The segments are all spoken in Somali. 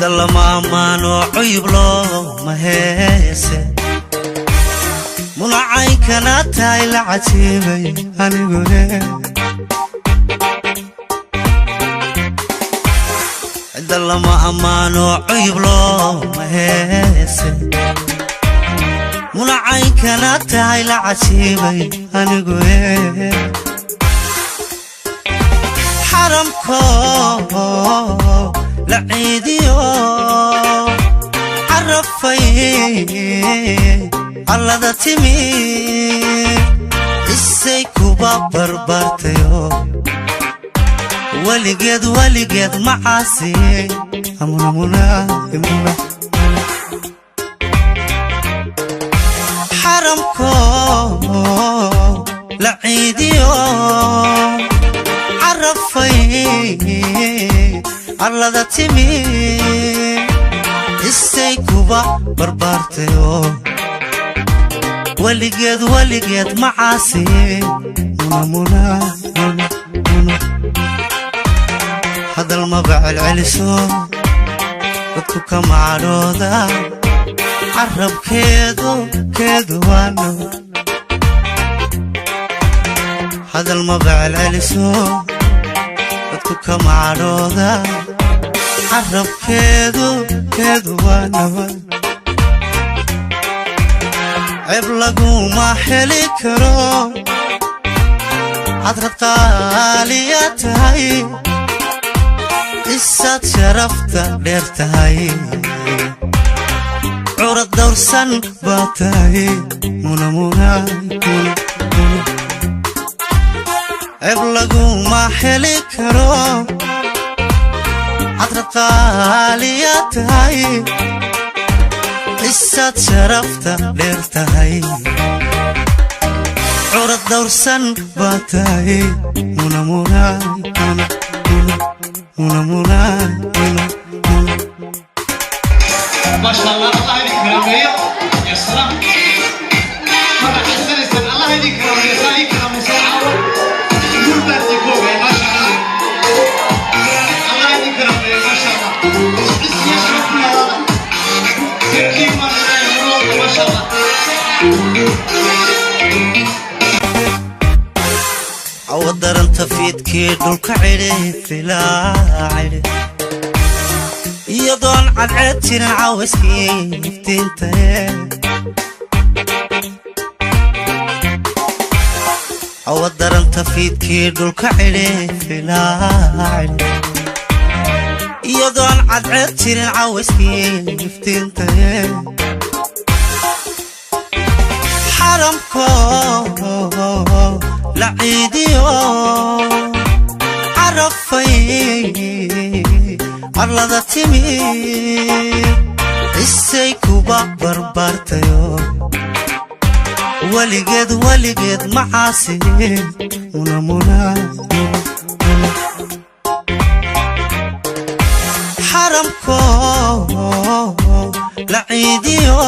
Cidda lama ammaano, cuyub looma heese. Munacaynkana tahay la cajiibay anigune. Cidda lama ammaano, cuyub looma heese. Munacaynkana tahay la cajiibay anigune. Xaramko la ciidiyo, carafay allada timi, isay kuba barbaartayo, weligeed weligeed macaasi. Xaramko la ciidiyo, carafay allada timi, isay kuba barbaartayo, weligeed weligeed macaasi. Hadal maba celceliso, dadku kama cadhooda, carabkeedu keedu waano. Hadal maba celceliso, dadku kama cadhooda, carabkeedu keedu waa nabad. Ceeb laguma heli karo, cadrad qaaliya tahay, isaad sharafta dheer tahay, curad dawrsan baa tahay. Ceeb laguma heli karo, cadrad qaaliya tahay, isaad sharafta dheer tahay, curad dawrsan baa tahay. Munamuna. Maasha Allah, Allah idin karaameeyo. Ya salaam, ma raaxaysanaysaan? Allah idin karaameeyo, saa ii karaamaysan caawa. Guul baan idin ku ogahay. Maasha Allah, Allah idin karaameeyo. Maasha Allah, is iyo sharaf ku noolaada. Thank you, baan leeyahay mar walba. Maasha Allah. Cawa daranta fiidkii dhulka cidhi filaacidi, iyadoon cadceed jirin cawayskii iftiintae. Cawa daranta fiidkii dhulka cidhi filaacidi, iyadoon cadceed jirin cawayskii iftiintae. Xaramko la ciidiyo, carafay arlada timi, isay kuba barbaartayo, weligeed weligeed macaasi. Xaramko la ciidiyo,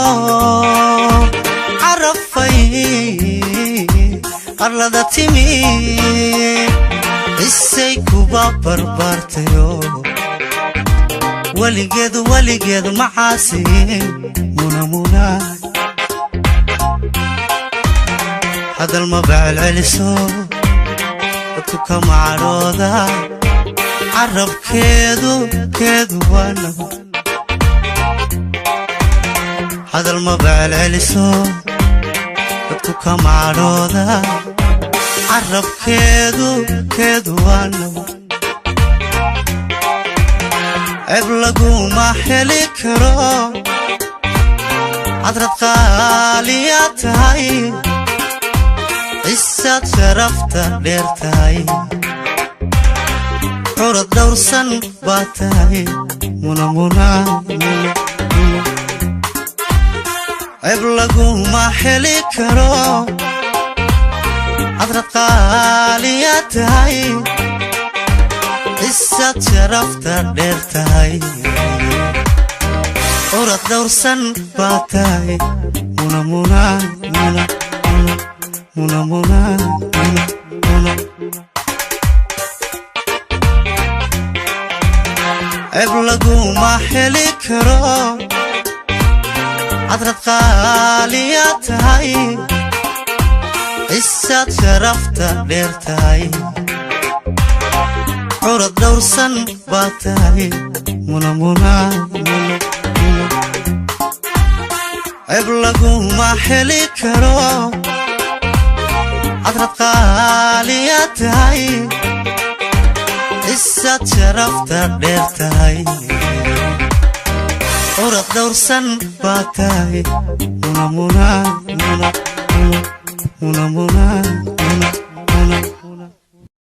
carafay arlada timi, isay kuba barbaartayo, weligeed weligeed macaasi. Munamuna. Hadal maba celceliso, dadku kama cadhooda, carabkeedu keedu waa nabad. Hadal maba celceliso, dadku kama cadhooda, carabkeedu keedu waa nabad. Ceeb laguma heli karo, cadrad qaaliya tahay, isaad sharafta dheer tahay, curad dawrsan baa tahay. Munamuna. Ceeb laguma heli karo, cadrad qaaliya tahay, isaad sharafta dheer tahay, curad dawrsan baa tahay. Munamuna muna muna muna muna muna. Ceeb laguma heli karo, cadrad qaaliyaa tahay, cisaad sharafta dheer tahay, curad dhowrsan baa tahay. Muna, muna, muna, muna. Ceeb laguma heli karo, cadrad qaaliyaa tahay, cisaad sharafta dheer tahay, curad dhowrsan baa tahay. Muna, muna, muna, muna, muna, muna, muna, muna.